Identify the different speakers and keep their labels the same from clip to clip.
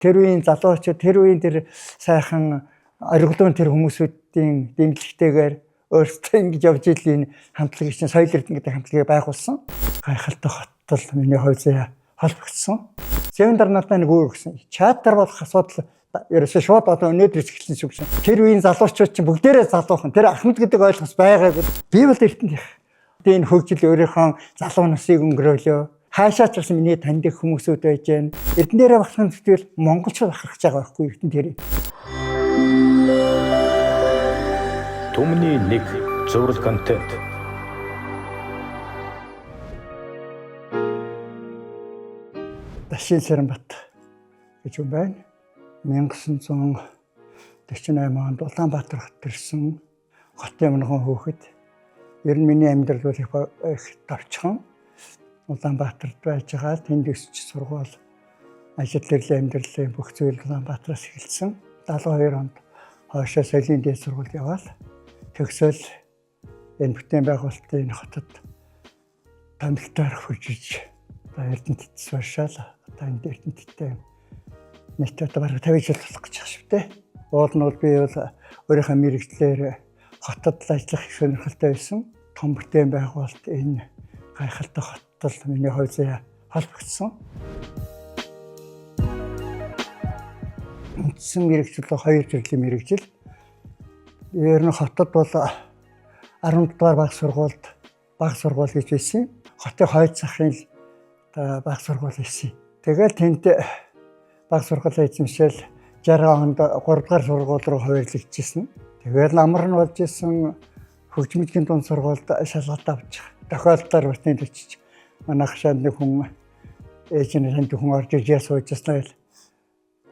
Speaker 1: Тэр үеийн залуучууд, тэр үеийн тэр сайхан ориглон тэр хүмүүсүүдийн дэмжлэгтэйгээр өөрсдөө ингэж явж ийл энэ хамтлагийг чинь Соёл Эрдэнэ гэдэг хамтлагийг байгуулсан. Гайхалтай хоттол миний хувь заяа холбогдсон. Зэвэн дараа надад нэг өөр өгсөн. Чатар болох асуудал ерөөсөө шууд одоо өнөөдөр эхэлсэн шиг шин. Тэр үеийн залуучууд чинь бүгдээрээ залуухан. Тэр Ахмад гэдэг ойлголт байгаагүй. Би бол Эрдэнэт их. Тэгээ энэ хөгжил өөрийнхөө залуу насыг өнгөрөөлөө. Хаашаа ч бас миний таньдаг хүмүүсүүд байж гэн. Эрдэнээрээ багтсан зүтгэл монголчууд ахрах байгаа байхгүй Эрдэнэ дээр.
Speaker 2: Түмний нэг зураг контент.
Speaker 1: Дашин Сэрэнбат гэж юм байна. 1948 онд Улаанбаатар хот төрсэн хотын өмнөхөн хүүхэд. Ер нь миний амьдрал бол их товчхон. Улаанбаатарт байж байгаа, тэнд өсч сургуул, ажил гэрлээ амьдралын бүх зүйл Улаанбаатараас эхэлсэн. 72 онд хойшоо соёлын дээд сургуульд яваал. Төгсөөл энэ бүтээн байгуулалтын хотод томилтоор хөгжиж одоо Эрдэнэт сууршаал одоо энд Эрдэнэттэй нийт одоо бараг 50 жил болох гэж байгаа шүү дээ. Уул нь бол би бол өөрийнхөө мэрэгчлэр хотод л ажиллах их сонирхолтой байсан. Том бүтээн байгуулалт энэ гайхалтай хоттол миний хувь заяа холбогдсон. Үндсэн мэрэгжил бол хоёр төрлийн мэрэгжил. Ер нь хотод бол 10 дугаар баг сургуульд баг сургууль гэж байсан. Хотын хойд захын л баг сургууль байсан. Тэгэл тэнд баг сургууль эзэмшээл 60 онд 3 дугаар сургууль руу хуваарлагдчихсан. Тэгэл амар нь болж исэн хөгжмөдгийн дунд сургуульд шалгалт авч тохиолдолоор бас тэнд очиж манай хашаанд нэг хүн ээж нь тэнд хүн орж иж яа сууж ирсэн гэл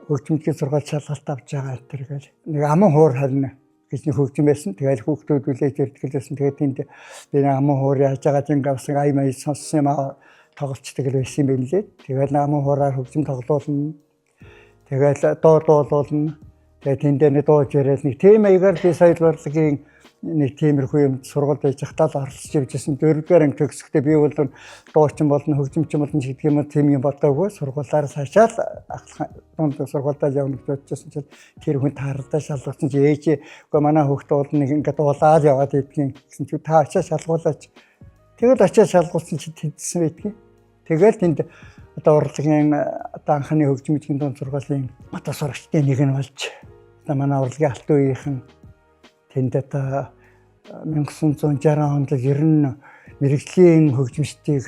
Speaker 1: хөгжмөдгийн сургууль шалгалт авч байгаа энэ гэл нэг аман хуур харна гэж нэг хөгжим байсан. Тэгэл хүүхдүүд үлээж ирдэг л байсан. Тэгээд тэнд би аман хуур яаж байгаа зинг авсан ай маяг сонссон юм аа тоглолцдог л байсан юм байна лээ. Тэгэл аман хуураар хөгжим тоглуулна. Тэгэл дуу дуулуулна. Тэгээд тэндээ нэг дууж яриад нэг тийм маягаар би соёл урлагийн нэг тиймэрхүү юм сургуульд байж байхдаа л оролцож явж байсан. Дөрөвдүгээр анги төгсөхдөө би бол дуучин болно, хөгжимчин болно гэдэг юм тийм юм бодоагүй. Сургуулиар цаашаа л ахлах дунд сургуульдаа явна гэж бодчихсон чинь тэр хүн таарлаа шалгуулсан чи ээж үгүй манай хүүхд бол нэг ингээд дуулаад яваад идэгин гэсэн чи та очиад шалгуулаач. Тэгэл очиад шалгуулсан чи тэнцсэн байдгийн. Тэгэл тэнд одоо урлагийн одоо анхны хөгжмөдгийн дунд сургуулийн одоо сурагчдын нэг нь болж одоо манай урлагийн алтан үеийнхэн тэнд одоо 1960 онд л ер нь мэрэгжлийн хөгжимчдийг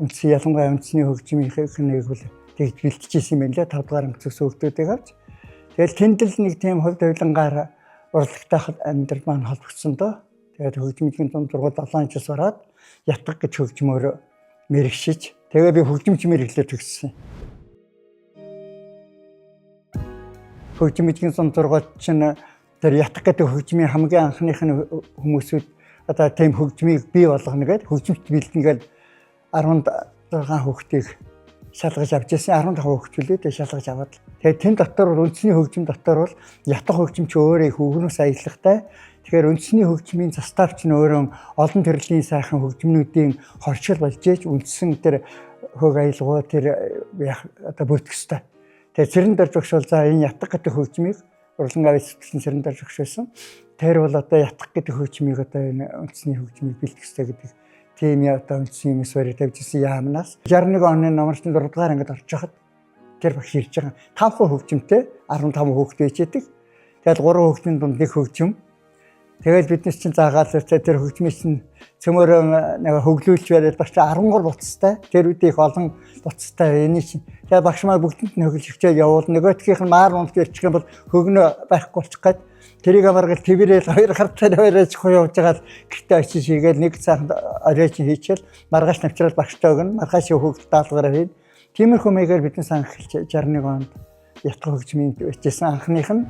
Speaker 1: үндсэн ялангуяа үндэсний хөгжмийнх нэг бол тэгж бэлтжижсэн юм байна лээ. 5 дугаар анги төгссөн хүүхдүүдийг авч. Тэгэл тэнд л нэг тийм хувь тавилангаар урлагтай амьдрал маань холбогдсон доо. Тэгээд хөгжмөдгийн дунд сургууль 7 жил сураад ятг гэж хөгжмөөр мэрэгшиж тэгээ би хөгжимч мэрэгчлэр төгссөн. Хөгжмөдгийн дунд сургууль чинь тэр ятг гэдэг хөгжмийн хамгийн анхных нь хүмүүсүүд одоо тийм хөгжмийг бий болгоно гэдэг хөгжимч бэлдэнэ гээд 16 хүүхдийг шалгаж авч ирсэн. 15 хүүхд үлээ тэгээ шалгаж аваад. Тэгээд тэн дотор бол үндэсний хөгжим дотор бол ятг хөгжим чи өөрөө их өвгөнөөс аялалтай. Тэгэхээр үндэсний хөгжмийн состав чинь өөрөө олон төрлийн сайхан хөгжмнүүдийн хорчил болж ээж үндсэн тэр хөг аялгау тэр одоо бүртгэх ёстой. Тэгээд цэрэн дор зогшвол за энэ ятг гэдэг хөгжмийг Урлан авьяас зүтгэсэн цэрэн дор зогшуулсан. Тэр бол одоо ятг гэдэг хөгжмийг одоо энэ үндэсний хөгжмийг бэлтгэх ёстой гэдэг тийм одоо үндсэн юм суурь тавьж ирсэн яамнаас 61 оны номерчны 6 дугаар ангид орж байхад тэр багш ирж байгаа. 5 хөгжимтэй 15 хүүхдээ хичээдэг. Тэгэл 3 хүүхдийн дунд нэг хөгжим. Тэгэл биднес чинь заагаал тэр хөгжмийн чинь цөмөрөө нэг хөглүүлж бариад багш 13 буцтай. Тэр үед их олон буцтай энэ чинь. Тэгээ багш маа бүгдэнд нь хөглж хичээл явуул. Нөгөөтгийнх нь маар унт ирчих юм бол хөгнө байхгүй болчих гээд тэрийг амаргал тэрэл хоёр хартаар хоёроо чихүү явж байгаа л гэртээ очиж хийгээл нэг цаахан орой чинь хийчихэл маргааш навчрал багштай өгнө. Маргааш хөглөлт даалгавраа хийн. Тиймэрхүү маягаар бидний сан эхэлж 61 онд ятг хөгжмийн хичээсэн анхных нь.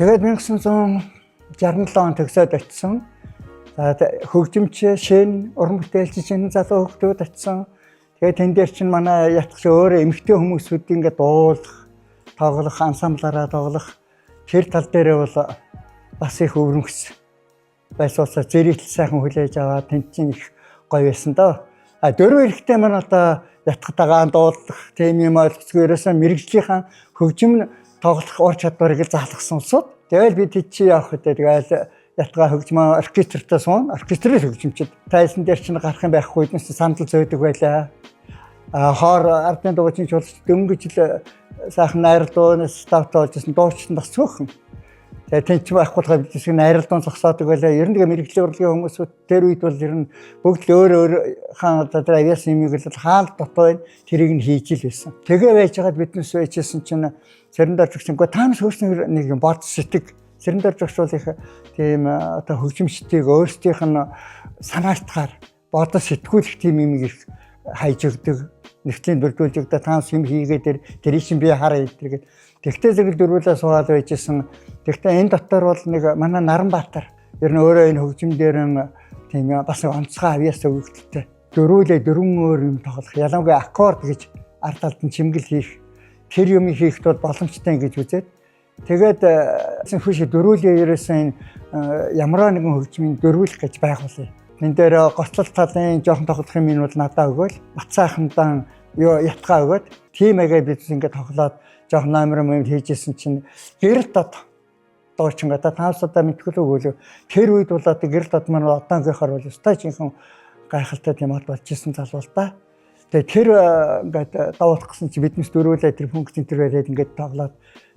Speaker 1: Тэгээд 1967 он төгсөөд очисон. За хөгжимч шин уран бүтээлч шинэ залуу хүүхдүүд очисон. Тэгээд тэн дээр чинь манай ятгч өөрөө эмэгтэй хүмүүсүүд ингээд дуулах, тоглох, ансамблаараа тоглох тэр тал дээрээ бол бас их өвөрмөс байсуулсаа зэрэгтэл сайхан хүлээж аваад тэнд чинь их гоё байсан доо. А дөрөв эрэгтэй маань одоо ятгатагаан дуулах тийм юм ойлгоцгүй ерөөсөө мэрэгжлийнхаа хөгжим тоглох ур чадварыг л заалгасан улсууд. Тэгэл би тэд чи явах гэдэг тэгэл ятгаа хөгжмөө оркестртээ суун, оркестрээр хөгжимчд. Тайлсан дээр чинь гарах юм байхгүй эднээс сандал зөөдөг байлаа. А хоор ардын дуучин чуулч дөнгөж л сайхан найрал дуунаас ставтай болж исэн дуучид бас цөөхөн. Тэгээ тэнч байхгүй болохоор бид хэсэг найрал дуун зогсоодог байлаа. Ер нь тэгээ мэрэгжлийн урлагийн хүмүүсүүд тэр үед бол ер нь бүгд л өөр өөр хаан одоо тэр авиас юмыг л хаал дотоо байна. Тэрийг нь хийж ил байсан. Тэгээ байж байгаад биднес байжсэн чинь Цэрэндор жигсэнгүй таанаас хөөсөн нэг юм бод сэтг Цэрэндор жигшүүл их тийм одоо хөгжимчдийг өөрсдийнх нь санаартгаар бодож сэтгүүлэх тийм юм их хайж өгдөг, нэгтлийн бүрдүүлж өгдөг, таанаас юм хийгээд тэр тэрийг чинь би хараа гэдэг. Тэгтээ зэрэг дөрвөлээ суугаад байжсэн. Тэгтээ энэ дотор бол нэг манай Наранбаатар ер нь өөрөө энэ хөгжим дээр нь тийм бас онцгой авьяас өгөгдөлтэй. Дөрвөлээ дөрвөн өөр юм тоглох. Ялангуяа аккорд гэж ард талд нь чимгэл хийх тэр юм хийхэд бол боломжтой гэж үзээд тэгээд хүш дөрвөлээ ерөөсөн энэ ямар нэгэн хөгжмийн дөрвөлх гэж байгуулъя. Энд дээр гоцлол талын жоохон тоглох юм нь бол надад өгөөл. Бацаахандан юу ятгаа өгөөд тийм агаа бид ингээд тоглоод жоохон номер юм хийжсэн чинь гэрэл дод дуучин гэдэг таанаас одоо мэдгүй л өгөөлөө. Тэр үед бол одоо гэрэл дод маань одоогийнхоор бол өстой жинхэнэ гайхалтай тийм од болж исэн залуу л да. Тэгээ тэр ингээд давуулах гэсэн чи биднес дөрвөлээ тэр функц энэ төр бариад ингээд тоглоод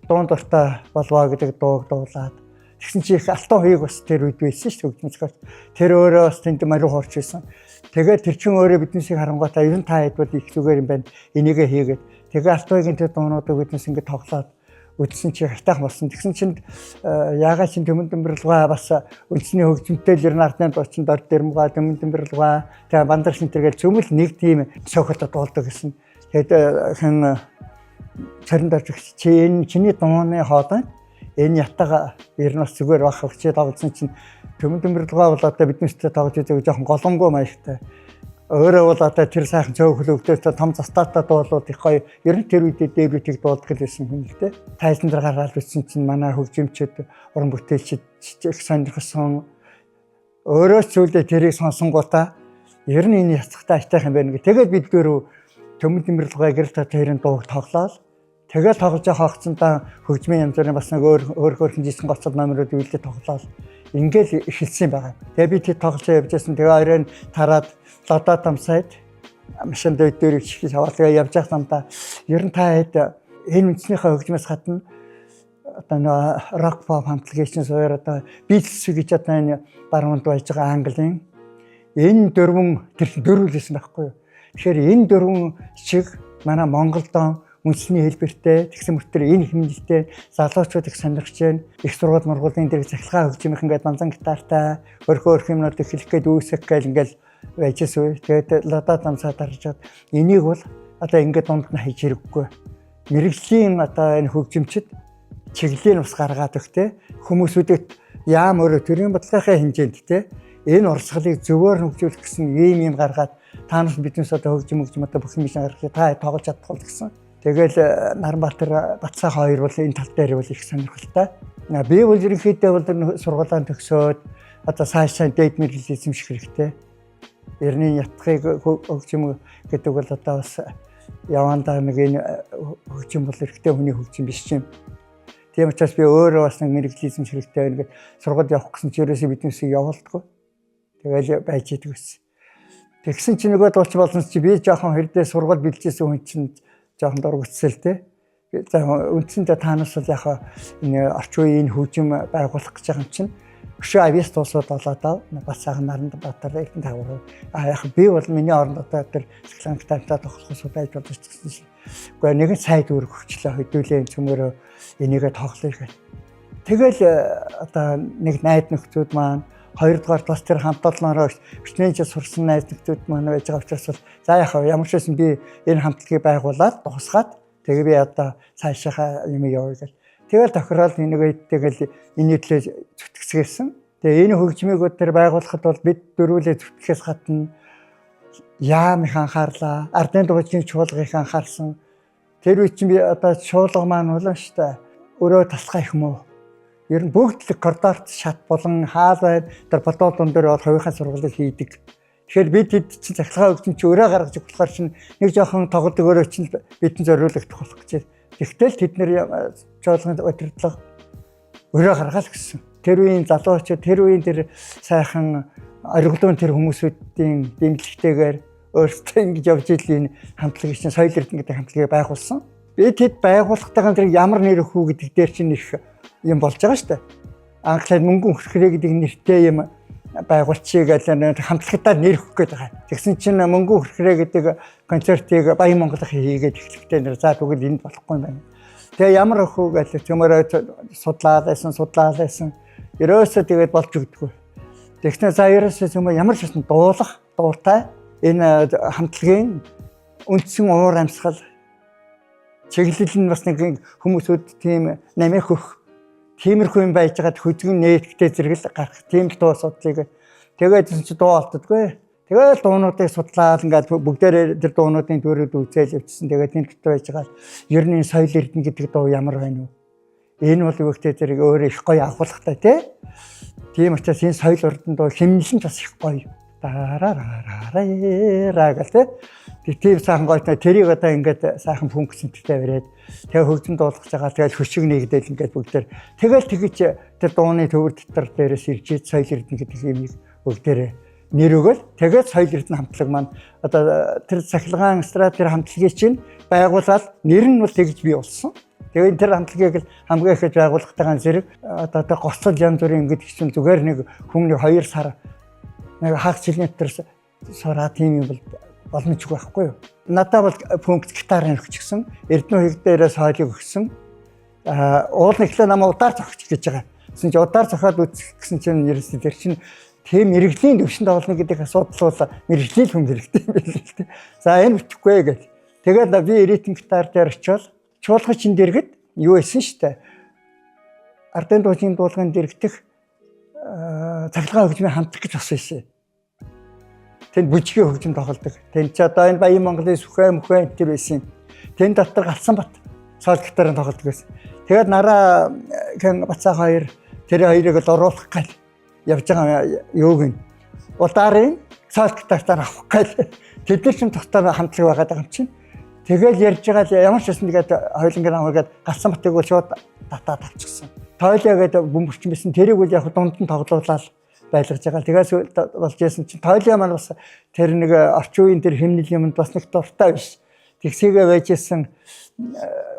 Speaker 1: дуун дуртай болваа гэдэг дууг дуулаад тэгсэн чи их алтан хуйг бас тэр үед байсан шүү дээ хөгжмөцгөөч. Тэр өөрөө бас тэнд мариу хорч байсан. Тэгээд тэр чин өөрөө биднесийг харангуйтаа ер нь та хэд бол их зүгээр юм байна. Энийгээ хийгээд тэгээ алтан хуйгийн тэр дуунуудыг биднес ингээд тоглоод үдсэн чи хайтаах болсон. Тэгсэн чинь яагаад чин төмөн дэмбэрлэгаа бас үндэсний хөгжмөнтэй л ер нь ардны дуучин дор дэрмгаа төмөн дэмбэрлэгаа тэгээ бандар шинтэргээл цөмөл нэг тийм цөөхөлд дуулдаг гэсэн. Тэгээд хэн царин дарж чи энэ чиний дууны хоолой энэ ятага ер нь бас зүгээр байх чи тоглосон чинь төмөн дэмбэрлэгаа бол одоо биднээстэй тоглож үзээ жоохон голомгоо маягтай. Өөрөө бол одоо тэр сайхан цөөхөл өгдөөс том застаатай дуулууд их гоё. Ер нь тэр үедээ дебютийг дуулдаг л байсан хүн л дээ. Тайлан дээр гаргаад үтсэн чинь манай хөгжимчд, уран бүтээлчд их сонирхсон. Өөрөө ч зүйлдээ тэрийг сонсонгуудаа ер нь энэ яцхтай айтайх юм байна гэх. Тэгээд бид дөрөв төмөн дэмбэрлэгээ гэрэл та тэрийн дууг тоглоал. Тэгэл тоглож байгаа хугацаанд хөгжмийн янз бүрийн бас нэг өөр өөр өөрхөн жижигэн гоцол номерууд үлдээ тоглоал. Ингээл эхэлсэн байгаа. Тэгээ би тэд тоглож явж байсан. Тэгээ оройн тараад лодоо тамсайд машин дээр дээр чихэж аваад тэгээ явж байгаа самдаа ер нь та хэд энэ үндэснийхээ хөгжмөөс гадна одоо нөгөө рок pop хамтлагийн чинь суур одоо Beatles гэж одоо энэ баруунд байж байгаа Английн энэ дөрвөн тэр дөрвөлсэн байхгүй юу. Тэгэхээр энэ дөрвөн шиг манай Монголдон үндэсний хэлбэртэй тэгсэн мөртөр энэ хэмнэлтэй залуучууд их сонирхож байна. Их сургууль мургуулийн дэрэг цахилгаан хөгжмийнх ингээд банзан гитартай өрхөө өрх юмнууд эхлэх гээд үүсэх гээл ингээл байжсэн үе. Тэгээд лодоо дамсаа даржаад энийг бол одоо ингээд дунд нь хийж хэрэггүй. Мэргэжлийн одоо энэ хөгжимчд чиглэлийн ус гаргаад өгтэй хүмүүсүүдэд яам өөрөө төрийн бодлогынхаа хэмжээнд те энэ урсгалыг зөвөр хөгжүүлэх гэсэн ийм юм гаргаад та нар биднээс одоо хөгжим одоо бүх юм гаргах та тоглож чадахгүй гэсэн. Тэгэл Наранбаатар Батсаа хоёр бол энэ тал дээр бол их сонирхолтой. Би бол ерөнхийдөө бол сургуулаа төгсөөд одоо цаашаа дээд мэргэжил эзэмших хэрэгтэй. Эрний ятхыг хөгжим гэдэг бол одоо бас явандаа нэг энэ хөгжим бол эрэгтэй хүний хөгжим биш юм. Тийм учраас би өөрөө бас нэг мэргэжил эзэмших хэрэгтэй байна гэж сургууль явах гэсэн чи ерөөсөө биднээсийг явуулдаггүй. Тэгэл байж идэг гэсэн. Тэгсэн чи нөгөө дуулч болсон чи би жоохон хэрдээ сургууль бэлжсэн хүн чинь жоохон дургуутсал те. За үндсэндээ таанаас бол яг энэ орчин үеийн хөгжим байгуулах гэж байгаа юм чинь өшөө авиас дуусууд болоод ав. Бас сайхан Наранбаатар Эрдэнэ тагвар. А яг би бол миний оронд одоо тэр цахилгаан гитартай тоглох судаж болж гэсэн чинь. Гэхдээ нэгэн сайд үүрэг өгчлээ хөдөлөө цөмөрөө энийгээ тоглоё гэх. Тэгэл одоо нэг найд нөхцүүд маань хоёрдугаар бас тэр хамт олноороо өчнөөн жил сурсан найз нөхдөд маань байж байгаа учраас бол за яах вэ ямар ч байсан би энэ хамтлагийг байгуулад дуусгаад тэгээ би одоо цаашаахаа юм явъя гэл. Тэгэл тохирол нэг тэгэл энэ төлөө зүтгэцгээсэн. Тэгээ энэ хөгжмийг тэр байгуулахад бол бид дөрвөлээ зүтгэхээс гадна яам их анхаарлаа, ардын дуужийн чуулга их анхаарсан. Тэр үе чинь би одоо чуулга маань бол шүү дээ. Өрөө тасгай их муу. Ер нь бүгд л коридорт шат болон хаал байна. Тэр бодол дунд дээр бол хувийнхаа сургуулийг хийдэг. Тэгэхээр бид хэд чинь цахилгаан хөгжим чи өрөө гаргаж өгөх болохоор чинь нэг жоохон тоглодог өрөө чинь бидэнд зориулагдах болох гэж. Тэгтэл тэд нэр чуулганы удирдлага өрөө гаргаал гэсэн. Тэр үеийн залуучууд, тэр үеийн тэр сайхан ориглон тэр хүмүүсүүдийн дэмжлэгтэйгээр өөрсдөө ингэж явж илийн хамтлагийг чинь Соёл Эрдэнэ гэдэг хамтлагийг байгуулсан. Би тэд байгууллагатайгаа тэр ямар нэр өгөх үү гэдэг дээр чинь их юм болж байгаа шүү дээ. Англиар мөнгөн хөрхрээ гэдэг нэртэй юм байгуулчихъя гэж хамтлагтаа нэр өгөх гээд байгаа. Тэгсэн чинь мөнгөн хөрхрээ гэдэг концертыг Баян Монголын хийгээд эхлэхдээ нэр за тэгвэл энд болохгүй юм байна. Тэгээ ямар өгөх үү гэж төмөрөө судлаад байсан. Ерөөсөө тэгээд болж өгдөггүй. Тэгснэ за ерөөсөө төмөр ямар ч байсан дуулах, дуутай энэ хамтлагийн үндсэн уур амьсгал чиглэл нь бас нэг хүмүүсүүд тийм намих өгөх тиймэрхүү юм байж байгаад хөзгөн нээлттэй зэрэгэл гарах тийм л дуу судлыг. Тэгээд чи дуу олддоггүй. Тэгэл дуунуудыг судлаад ингээд бүгдээрээ тэр дуунуудын төрөд үзэл явчихсан. Тэгээд энэ дотор байж байгаа ер нь Соёл Эрдэнэ гэдэг дуу ямар байна вэ? Энэ бол үгтэй зэрэг өөрөө их гоё агуулгатай тий. Тийм учраас энэ Соёл Эрдэнэ дуу хэмнэл нь бас их гоё. Дараараараа гэл тий. Тийм сайхан гоё тэрийг одоо ингээд сайхан функцэнтэй бариад тэгээ хөгжим дуулгаж байгаа тэгэл хөшиг нэгдэл ингээд бүгдээр тэгэл тэгэж тэр дууны төвөр дотор дээрээс ирж Соёл Эрдэнэ гэдэг юмыг бүгдээрээ нэр өгөөл тэгээд Соёл Эрдэнэ хамтлаг маань одоо тэр цахилгаан эстрад тэр хамтлагийг чинь байгуулаад нэр нь бол тэгж бий болсон. Тэгээд тэр хамтлагийг л хамгийн ихэд байгуулахтайгаан зэрэг одоо тэр гоцол янз бүрийн гэдэг чинь зүгээр нэг хүн нэг 2 сар нэг хагас жилийн дотор сураа тийм юм бол боломжгүй байхгүй юу? Надад бол функц гитарын өгчихсэн. Эрдэнэ хэг дээрээ соёлыг өгсөн. Уул нэхлээ намайг удаар зохиж гэж байгаа. Тэгсэн чинь удаар зохиод үзэх гэсэн чинь ерөөсөө тэр чинь тийм мэрэгжлийн төвшөнд тоглоно гэдэг асуудал бол мэрэгжлийн хүн хэрэгтэй юм байна л дээ. За энэ бичихгүй гэж. Тэгээд би ритм гитар дээр очиод чуулгачин дэргэд юу байсан шүү дээ. Ардын дуучин дуулгын дэрэгдэх цахилгаан хөгжмийн хамтлаг гэж бас байсан. Тэнд бүжгийн хөгжим тоглодог. Тэнд ч одоо энэ Баян Монголын сүхэ мөхөө энэ төр байсан. Тэнд дотор Галсан бат соол гитарын тоглодог байсан. Тэгээд нараа хэн бацаа хоёр тэр хоёрыг л оруулах гал явж байгаа юуг нь удаарын соол гитартаар авах гал тэд нар чинь дотор хамтлаг байгаад байгаа юм чинь. Тэгэл ярьж байгаа л ямар ч байсан тэгээд хоёулангийн аваад Галсан батыг бол шууд татаад авчихсан. Тойлоо гэдэг бөмбөрчин байсан. Тэрийг бол яг дунд нь тоглуулаад байлгаж байгаа. Тэгээс болж яасан чинь тойлоо маань бас тэр нэг орчин үеийн тэр хэмнэл юмд бас нэг дуртай биш. Тэгсээгээ байж исэн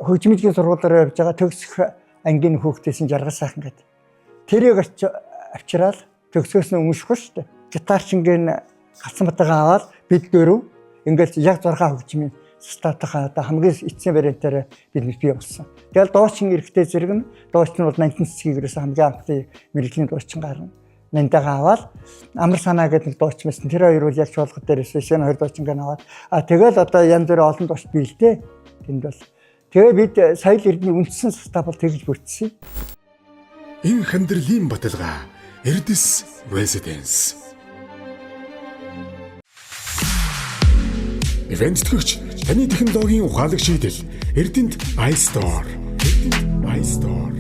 Speaker 1: хөгжмөдгийн сургуулиар явж байгаа төгсөх ангийн хүүхдээс нь жаргал сайхан гэдэг. Тэрийг авчираад төгсөөс нь өмнөшгүй шүү дээ. Гитарчингийн Галсан батгаа аваад бид дөрөв ингээл яг 6 хөгжмийн статаха одоо хамгийн эцсийн вариантаараа бид бий болсон. Тэгэл дуучин эрэхтэй зэрэг нь дуучин бол Нантин цэцгийг ерөөсөө хамгийн анхны мэрэгжлийн дуучин гарна. Нантайгаа аваад Амар санаа гэдэг нэг дуучин байсан. Тэр хоёр бол яг чуулган дээр шинэ хоёр дуучин гэн аваад тэгэл одоо янз бүрийн олон дууч бий л дээ. Тэнд бол тэгээ бид Соёл Эрдэнэ үндсэн состав бол тэгж бүрдсэн.
Speaker 3: Инх амьдралын баталгаа Эрдэс Residence. Ивент тэтгэгч таны технологийн ухаалаг шийдэл Эрдэнэт iStore. Эрдэнэт iStore.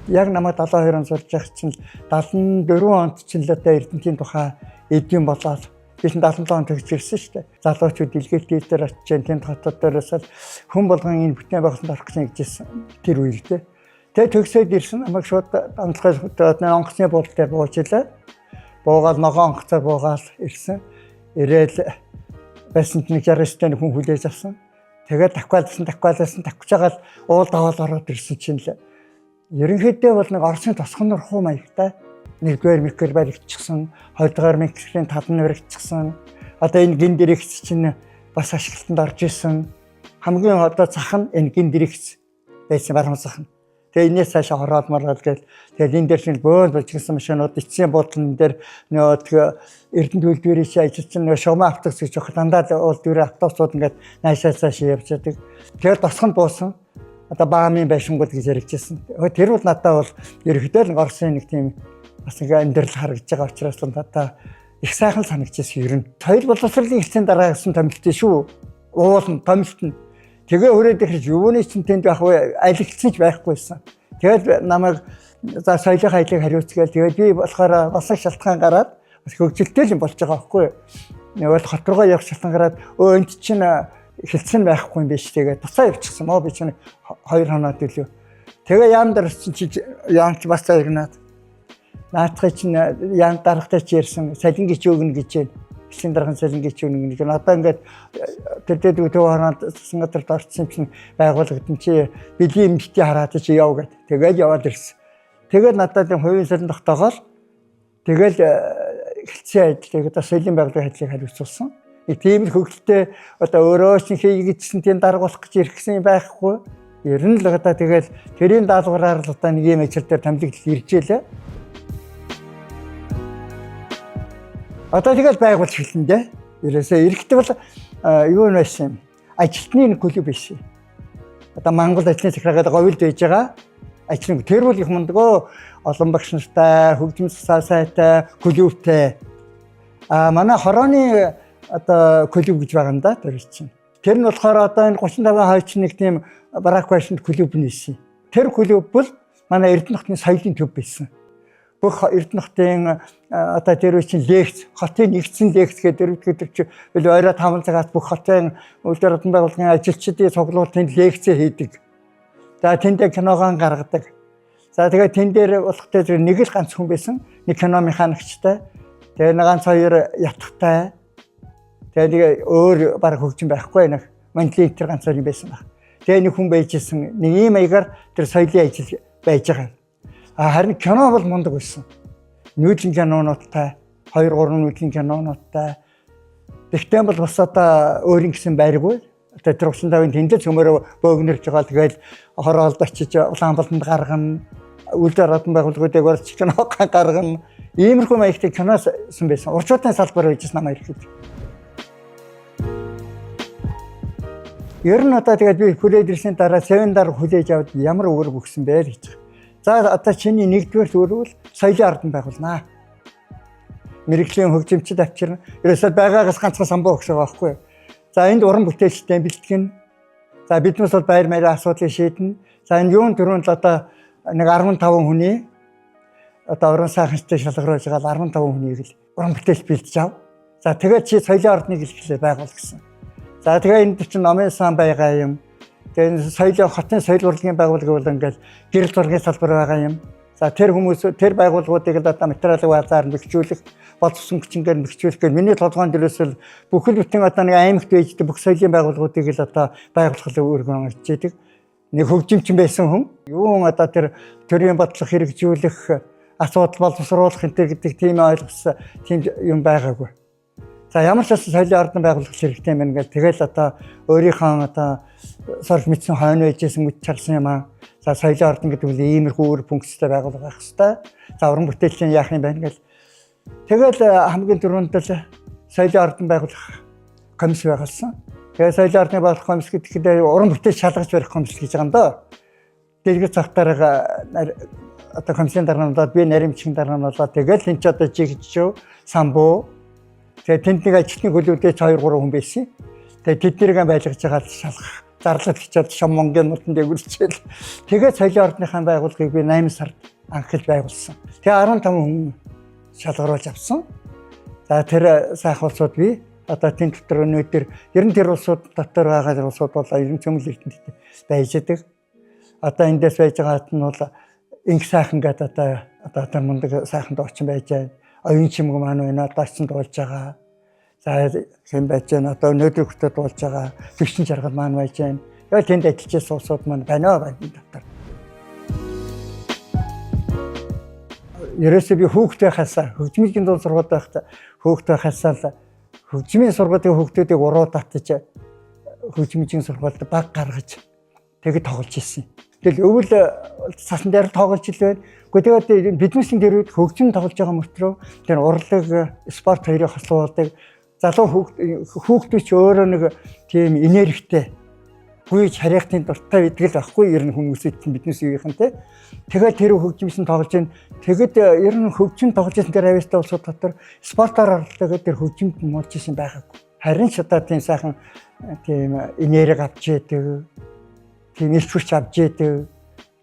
Speaker 1: Яг намайг 72 он сурж явах чинь 74 онд чинь л одоо Эрдэнэтийн тухай эдийн болоод би чинь 77 он төгсөж ирсэн шүү дээ. Залуучууд илгээлт дээр очиж тэнд хотод дээрээс л хүн болгон энэ бүтэн байгууллаганд орох гэсэн гэжсэн тэр үе л дээ. Тэгээ төгсөөд ирсэн намайг шууд амтлагын онгоцны буудлын дээр бууж илээ. Буугаал ногоон онгоцоор буугаал ирсэн. Ирээл байсан чинь 69 тань хүн хүлээж авсан. Тэгээд давхиалсан давхиж байгаа л уул даваал ороод ирсэн чинь л ерөнхийдөө бол нэг Оросын тосгон нурхуу маягтай. Нэгдүгээр микро баригдчихсан, хоёрдугаар микрийн тал нь баригдчихсан. Одоо энэ гин дэрэгц чинь бас ашиглалтанд орж исэн. Хамгийн одоо зах нь энэ гин дэрэгц байсан баруун зах нь. Тэгээ энэс цаашаа ороод мараад гээл тэгэл энэ дээр чинь бөөн булжигсан машинууд эцсийн буудлын дээр нөгөө Эрдэнэ төлдвөрийн чи ажилласан нөгөө шугаман автобус гэж явах дандаа уул дүүрээ автобусууд ингээд наашаа цаашаа явж байдаг. Тэгэл тосгонд буусан. Одоо баамын байшингууд гэж яригдчихсэн. Тэр бол надад бол ерөнхийдөө л Оросын нэг тийм бас нэг амьдрал харагдаж байгаа учраас л надад их сайхан санагдчихсэн ер нь. Соёл боловсролын хэлцээний дараа гэсэн томилттой шүү. Уул нь томилт нь. Тэгээ хүрээд ирэх юуны чинь тэнд байх вэ? Алигдсан ч байхгүйсэн. Тэгэл намайг За соёлын ажлыг хариуцгээл тэгээд би болохоор бас их шалтгаан гараад бас хөгжилтэй юм болж байгаа байхгүй юу. Нэг бол хот руугаа явах шалтгаан гараад энд чинь хэлсэн байхгүй юм биш тэгээд буцаа явчихсан. Би чинь 2 хоноод илүү. Тэгээ яам дарсан чи яам ч бас загнаад наадхыг чинь яам даргатай чи ярьсан салин гिच өгнө гэж байна. Хэлсэн дарган салин гिच өгнө гэж. Одоо ингээд тэр дэд төв хоноод цэцэн газарт орсон чинь байгууллагад чи бэлгийн эмгтээ хараад чи яв гэд. Тэгээд яваад ирсэн. Тэгээд надад энэ хувийн салин тогтоогоол тэгэл хэлцээ ажлыг одоо соёлын байгууллагын ажлыг хариуцуулсан. Нэг тийм л хөгөлтэй одоо өөрөө ч хийгээдсэн тийм дарга болох гэж ирсэн байхгүй. Ер нь л одоо тэгэл тэрийн даалгавраар л одоо нэг юм ажил дээр томилогдол ирж байлаа. Одоо тэгэл байгуулж эхэлнэ дээ. Ерөөсөө эрэхтэй бол юу байсан юм? Ажилтны нэг клуб байсан. Одоо Монгол ажлын захиргаад говьлд байж байгаа. Ажлын тэр бол их мундагөө олон багш нартай, хөгжим засаа сайтай, клубтэй. А манай хорооны одоо клуб гэж байгаа юм да тэр чинь. Тэр нь болохоор одоо энэ 35 хойч нэг тийм барак байшинд клуб нээсэн. Тэр клуб бол манай Эрдэнэ хотын соёлын төв байсан. Бүх Эрдэнэ хотын одоо тэр үе чинь лекц, хотын нэгдсэн лекц гэдэг дөрөвдөг чи ойроо 5 цагаас бүх хотын үйлдвэр хадан байгууллагын ажилчдын цуглуултын лекц хийдэг. За тэндээ киногоон гаргадаг. За тэгээд тэн дээр болохтой тэр нэг л ганц хүн байсан. Нэг кино механикчтай. Тэгээд нэг ганц хоёр ятгтай. Тэгээд нэг өөр баг хөгжин байхгүй нэг мандлын тэр ганц хоёр байсан баг. Тэгээд нэг хүн байжсэн. Нэг ийм маягаар тэр соёлын ажил байж байгаа. А харин кино бол мундаг байсан. Нүүдлийн кинонуудтай 2 3 нүүдлийн кинонуудтай. Тэгтээ бол бас одоо өөрийн гэсэн байргүй. Одоо тэр 35-ын тэндэл цөмөрөө бөөгнөрч байгаа. Тэгэл хороолд очиж Улаанбаатарт гаргана. Үйлдвэр хадан байгууллагуудыг орч кино гаргана. Иймэрхүү маягтай киносон байсан. Урчуудын салбар байжсэн намайг ирэхэд. Ер нь одоо тэгээд би хүлээд ирсний дараа 7 дараа хүлээж аваад ямар үүрэг өгсөн бэ л гэж. За одоо чиний нэгдүгээр үүрэг бол соёлын ардан байгуулнаа. Мэргэжлийн хөгжимчд авчирна. Ерөөсөө байгаагаас ганцхан самбуу өгч байгаа байхгүй юу? За энд уран бүтээлчтэй бэлтгэн. За биднээс бол байр маягийн асуудлыг шийднэ. За энэ юун түрүүнд л одоо нэг 15 хүний одоо уран сайханчтай шалгаруулж байгаа 15 хүнийг л уран бүтээлч бэлтэж ав. За тэгээд чи соёлын ордныг илэрхийлээ байгуул гэсэн. За тэгээ энд чинь номын сан байгаа юм. Тэгээ энэ соёлын хотын соёл урлагийн байгууллага бол ингээл гэрэл зургийн салбар байгаа юм. За тэр хүмүүс тэр байгууллагуудыг л одоо материалын базаар бэхжүүлэх, боловсон хүчингээр бэхжүүлэх гэх миний толгойн дээрээс л бүхэл бүтэн одоо нэг аймагт байж бүх соёлын байгууллагуудыг л одоо байгуулах үүрэг онгоцож идэг. Нэг хөгжимчин байсан хүн юун одоо тэр төрийн бодлого хэрэгжүүлэх асуудал боловсруулах энэ төр гэдэг тийм ойлгосон тийм юм байгаагүй. За ямар ч байсан соёлын ордон байгуулах хэрэгтэй юм байна гэл тэгэл одоо өөрийнхөө одоо сорж мэдсэн хойно байжсэн мэд чарсан юм аа. За соёлын ордон гэдэг нь иймэрхүү үр функцтэй байгууллага байх хэвээр. За уран бүтээлчийн яах юм байна гэл тэгэл хамгийн түрүүнд л соёлын ордон байгуулах комисс байгуулсан. Тэгээ соёлын ордны байгуулах комисс гэдэгт уран бүтээл шалгаж барих комисс гэж байгаа юм доо. Дэлгэц цагтаараа одоо комиссийн дарга нь болоод би наримчгийн дарга нь болоод тэгэл энэ ч одоо жигжв самбуу. Тэгээ тэнд нэг ажилтны хөлүүдээ 2 3 хүн байсан. Тэгээ тэднийг байлгаж байгаа л шалгах зарлал хичээл шам монгийн нутанд дэвгүүлчихэл. Тэгээ соёлын ордныхаа байгууллагыг би 8 сард анхлж байгуулсан. Тэгээ 15 хүн шалгаруулж авсан. За тэр сайхан улсууд би одоо тэн дотор өнөөдөр ер нь тэр улсууд дотор байгаа улсууд бол ер нь цөмөл эрдэнэт байж байгаа. Одоо эндээс байж байгаад нь бол инх сайхан гэдэг одоо тэр мундаг сайхан дуучин байж байгаа. Оюун чимэг маань байна одоо очинд дуулж байгаа. За хэн байж байна одоо өнөөдөр хүртэл дуулж байгаа. Твшин жаргал маань байж байна. Яг тэнд ажиллаж байсан улсууд маань байна байна дотор. Ерөөсөө би хүүхэд байхасаа хөгжмийн дунд сургууль байхдаа хүүхэд байхасаа л хөгжмийн сургуулийн хүүхдүүдийг уруу татаж хөгжмийн сургуульд баг гаргаж тэгэд тоглож ирсэн. Тэгэл өвөл цасан дээр тоглож ил байна. Гэхдээ тэгээд биднээсийн тэр үед хөгжим тоглож байгаа мөртрөө тэр урлаг, спорт хоёрыг хослуулдаг. Залуу хүүхдүүд ч өөрөө нэг тийм энергитэй гүйж харихтын дуртай байдаг л байхгүй ер нь хүмүүсүүд чинь биднээс үеийнхэн те. Тэгээд тэр хөгжимсэн тоглож байна. Тэгэд ер нь хөгжим тоглож байсан тэр авьяастай улсууд дотор спортоор оролцдог тэр хөгжимд муулж исэн байгаагүй. Харин ч одоо тийм сайхан тийм энерги авч яадаг. Тийм эрч хүч авч яадаг.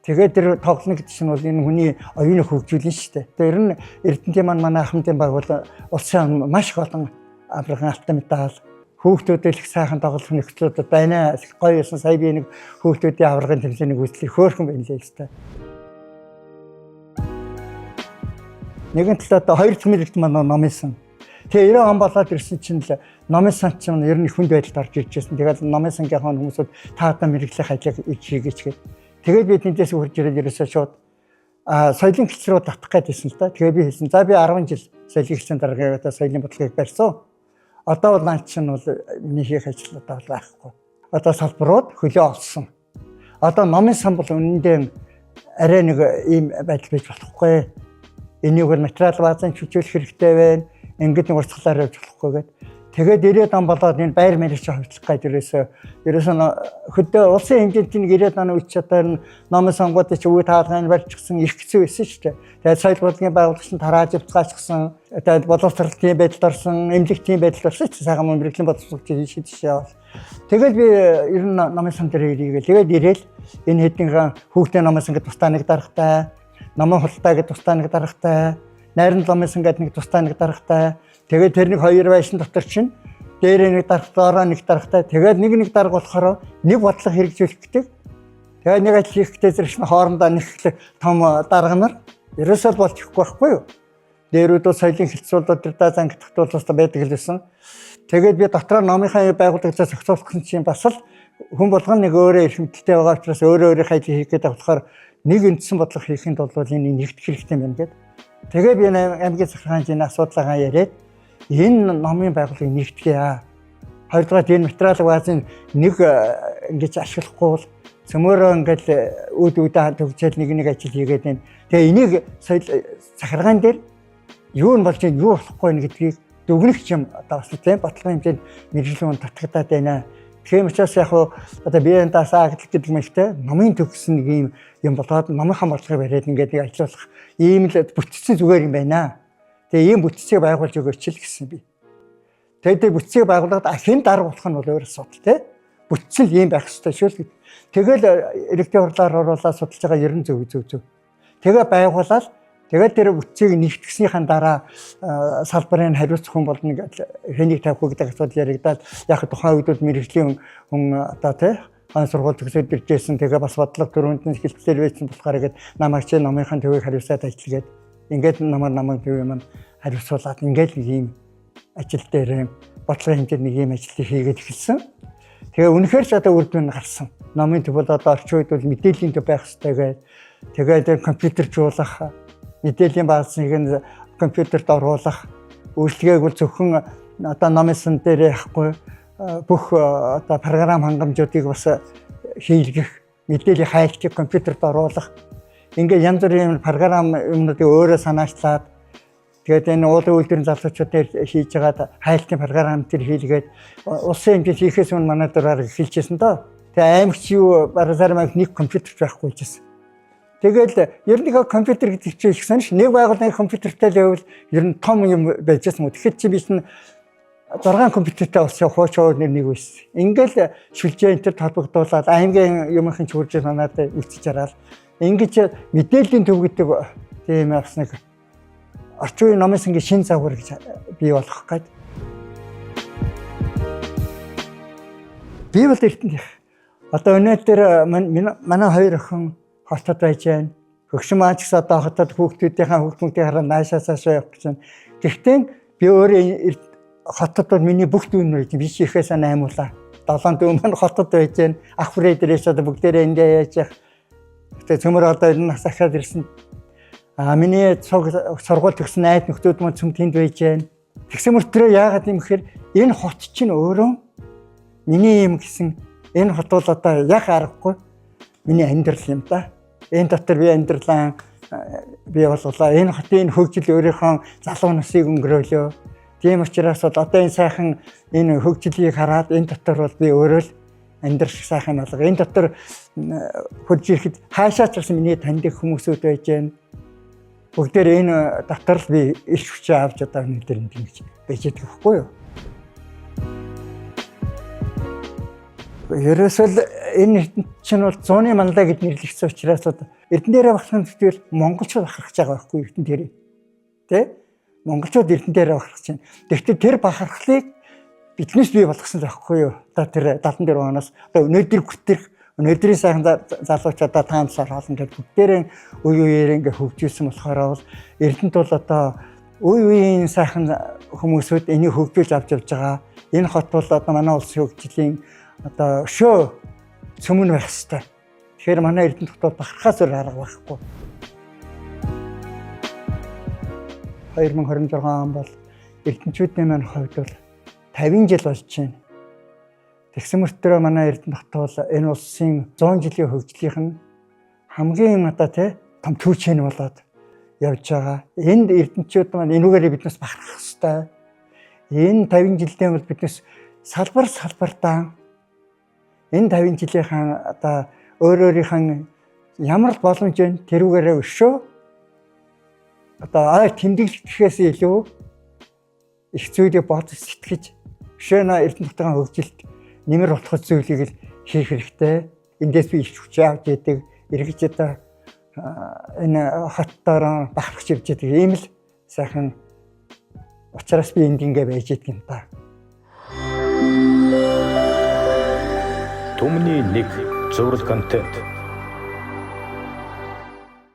Speaker 1: Тэгээд тэр тоглоно гэдэг чинь бол энэ хүний оюуныг хөгжүүлнэ шүү дээ. Тэр ер нь Эрдэнтийн маань манай ахмадын баг бол улсын маш их олон аваргын алтан медаль хүүхдүүдэд их сайхан тоглох нөхцлүүд байна. Гоё байсан. Сая би нэг хүүхдүүдийн аваргын тэмцээнийг үзлээ. Хөөрхөн байна лээ л та. Нэгэн талаа хоёр дахь мэрэгт манай номын сан. Тэгээ 90 он болоод ирсэн чинь л номын сан чинь ер нь их хүнд байдалд орж ирж байсан. Тэгээд номын сангийнхаа хүмүүсүүд та одоо мэрэгжлийн ажлыг хийгээч гээд. Тэгээд би тэндээс хурж ирээд ерөөсөө шууд соёлын хэлц рүү татах гээд байсан л да. Тэгээ би хэлсэн. За би 10 жил соёлын хэлцийн даргаыг одоо соёлын бодлогыг барьсан. Одоо бол наад чинь бол миний хийх ажил одоо бол байхгүй. Одоо салбарууд хөлөө олсон. Одоо номын сан бол үнэндээ арай нэг ийм байдал байж болохгүй. Энийг бол материал баазан хөгжүүлэх хэрэгтэй байна. Ингээд нэг уртгалаар явж болохгүй гээд. Тэгээд 90-ад он болоод энэ байр мэрэгч хөвчлөх гээд ерөөсөө хөдөө улсын хэмжээнд нэг 90-ад оны үеч одоо энэ номын сонгууд чи үе таалгын барьчихсан их хэцүү байсан шүү дээ. Тэгээд соёл бодлогын байгуулагч нь тарааж явцгаачсан, тэгээд боловсролтын байдалд орсон, эмнэлэгтийн байдалд орсон ч сайхан мэрэгжлийн боловсролч шийдэж явал. Тэгээд би ер нь номын сан дээр ирээгээл. Тэгээд ирээл энэ хэдийн хүүхдийн номын сан гэдэг тусдаа нэг даргатай, номын худалдаа гэдэг тусдаа нэг даргатай, найран номын сан гэдэг нэг тусдаа нэг даргатай. Тэгээд тэр нэг хоёр байшин дотор чинь дээрээ нэг дарга, доороо нэг даргатай. Тэгээд нэг нэг дарга болохоор нэг бодлого хэрэгжүүлэх гэдэг. Тэгээд нэг ажил хийх гэдэг зэрэг чинь хоорондоо нэг том дарга нар ерөөсөө л болж ихгүй байхгүй юу? Дээрүүд бол соёлын хэлцүүлүүд тэр да зангидахт бол бас байдаг л байсан. Тэгээд би дотроо номынхаа байгуулагчаас зохицуулах гэсэн чинь бас л хүн болгон нэг өөрөө эрхэмлэлтэй байгаа учраас өөрөө өөрийнхөө ажил хийх гэдэг болохоор нэг үндсэн бодлого хийхэд бол энэ нэгдэх хэрэгтэй юм байна гэд. Тэгээд би аймгийн захиргааны энэ асуудлаагаа яриад энэ номын байгууллагыг нэгтгэе. Хоёрдугаар энэ материал баазын нэг ингэж ашиглахгүй бол цөмөөрөө ингээл үд үдэ төгжээл нэг нэг ажил хийгээд байна. Тэгээ энийг соёл захиргаан дээр юу нь болж байна, юу болохгүй нэ гэдгийг дүгнэх юм одоо бас тийм бодлогын хэмжээнд мэргэжлийн хүн татагдаад байна. Тэгэхээр учраас яг хуу одоо биеийн дасаа агдлаг гэдэг мэлтэй номын төгсөн нэг юм юм болоод номынхаа бодлогыг бариад ингээд нэг ажиллах ийм л бүтцэн зүгээр юм байна. Тэгээ ийм бүтцийг байгуулж өгөөч л гэсэн би. Тэгээд бүтцийг байгуулад хэн дарга болох нь бол өөр асуудал тий. Бүтцэн л ийм байх ёстой шүү л. Тэгэл иргэдийн хурлаар оруулаад судалж байгаа ер нь зөв зөв зөв. Тэгээ байгуулаад тэгээд тэр бүтцийг нэгтгэснийхэн дараа салбарын хариуцах хүн болно хэнийг тавих вэ гэдэг асуудал яригдаад яг тухайн үед бол мэргэжлийн хүн одоо тий хан сургууль төгсөөд иржсэн. Тэгээ бас бодлого төрөнд нь хэлцээр байсан болохоор гээд намайг чи номынхаа төвийг хариуцаад ажиллагээд ингээд намайг төв юм хариуцуулаад ингээд нэг ийм ажил дээр бодлогын хэмжээнд нэг ийм ажил хийгээд эхэлсэн. Тэгээ үнэхээр ч одоо үр дүн гарсан. Номын төв бол одоо орчин үед бол мэдээллийн төв байх ёстой гээд тэгээд компьютержуулах, мэдээллийн баазыг нь компьютерт оруулах, үйлчлэгээг бол зөвхөн одоо номын сан дээр яахгүй бүх одоо програм хангамжуудыг бас хийлгэх, мэдээллийн хайлтыг компьютерт оруулах. Ингээд янз бүрийн програм юмнуудыг өөрөө санаачлаад тэгээд энэ уулын үйлдвэрийн залуучууд дээр хийж байгаад хайлтын програм төр хийлгээд улсын хэмжээнд хийхээс өмнө манай дураар эхэлжсэн доо. Тэгээ аймагч юу бараг зарим аймагт нэг компьютер байхгүй байжсэн. Тэгэл ер нь компьютер гэдэг чинь их сонь ш. Нэг байгууллагын компьютертэй л байвал ер нь том юм байжсэн юм. Тэгэхэд чи би чинь 6 компьютертэй болсон хууч өөр нэр нэг байсан. Ингээл шүлжээ энэ төр холбогдуулаад аймгийн юмхийн чүрж манад үтсэж хараад ингэж мэдээллийн төв гэдэг тийм бас нэг орчин үеийн номын сангийн шин загвар гэж бий болгох гээд. Би бол Эрдэнэт их. Одоо өнөөдөр манай хоёр охин хотод байж байна. Хөгшин маань ч гэсэн одоо хотод хүүхдүүдийнхээ хүүхдүүдийн хараа наашаа цаашаа явах гэж байна. Гэхдээ би өөрөө хотод бол миний бүх дүүнэр байж биш ихээсээ наймуулаа. 7 дүү маань хотод байж байна. Ах хүрээ дээрээс одоо бүгдээрээ эндээ яаж яах. Гэтэ цөмөр одоо энэ нас ахаад ирсэн. Миний цуг сургууль төгсөн найз нөхдүүд маань цөм тэнд байж байна. Тэгсэн мөртлөө яагаад юм гэхээр энэ хот чинь өөрөө миний юм гэсэн энэ хот бол одоо яг аргагүй миний амьдрал юм да. Энэ дотор би амьдралаа бий болголоо. Энэ хотын хөгжил өөрийнхөө залуу насыг өнгөрөөлөө. Тийм учраас бол одоо энэ сайхан энэ хөгжлийг хараад энэ дотор бол би өөрөө л амьдрах сайхан болго. Энэ дотор хурж ирэхэд хаашаа ч гэсэн миний таньдаг хүмүүсүүд байж байна. Бүгдээр энэ дотор л би ирч хүчээ авч одоо өнөөдөр ингэж байж байгаа байхгүй юу? Ерөөсөө л Энэ Эрдэнэт чинь бол зууны манлай гэж нэрлэгдсэн учраас Эрдэнэ дээрээ бахархах зүйл монголчууд бахархаж байгаа байхгүй Эрдэнэ дээрээ. Тэ? Монголчууд Эрдэнэ дээрээ бахархаж байна. Тэгэхдээ тэр бахархлыг биднээс бий болгосон л байхгүй юу? Одоо тэр 74 оноос одоо өнөөдөр хүртэлх өнөөдрийн сайхан залуучуудаа таамсаар хоолн гэж бүгдээрээ үе үеэр ингээ хөгжүүлсэн болохоор бол Эрдэнэт бол одоо үе үеийн сайхан хүмүүсүүд энийг хөгжүүлж авч явж байгаа. Энэ хот бол одоо манай улсын хөгжлийн одоо өшөө цөмөн байх ёстой. Тэгэхээр манай Эрдэнэт хот бол бахархаас өөр арга байхгүй. 2026 он бол Эрдэнэчүүдийн маань хувьд бол 50 жил болж байна. Тэгсэн мөртлөө манай Эрдэнэт хот бол энэ улсын 100 жилийн хөгжлийнх нь хамгийн одоо тий том түүчэн болоод явж байгаа. Энд Эрдэнэчүүд маань энүүгээрээ биднээс бахархах ёстой. Энэ 50 жилдээ бол биднээс салбар салбартаа энэ 50 жилийнхаа одоо өөр өөрийнхөө ямар л боломж байна тэрүүгээрээ өшөө одоо ай тэмдэглэхээс илүү их зүйлийг бодож сэтгэж өшөө на Эрдэнэт хотын хөгжилд нэмэр болох зүйлийг л хийх хэрэгтэй. Эндээс би их хүч авч яадаг, эргэж одоо энэ хотдороо бахархаж явж яадаг ийм л сайхан учраас би энд ингээ байж идэг юм та.
Speaker 2: Түмний 1 цуврал контент.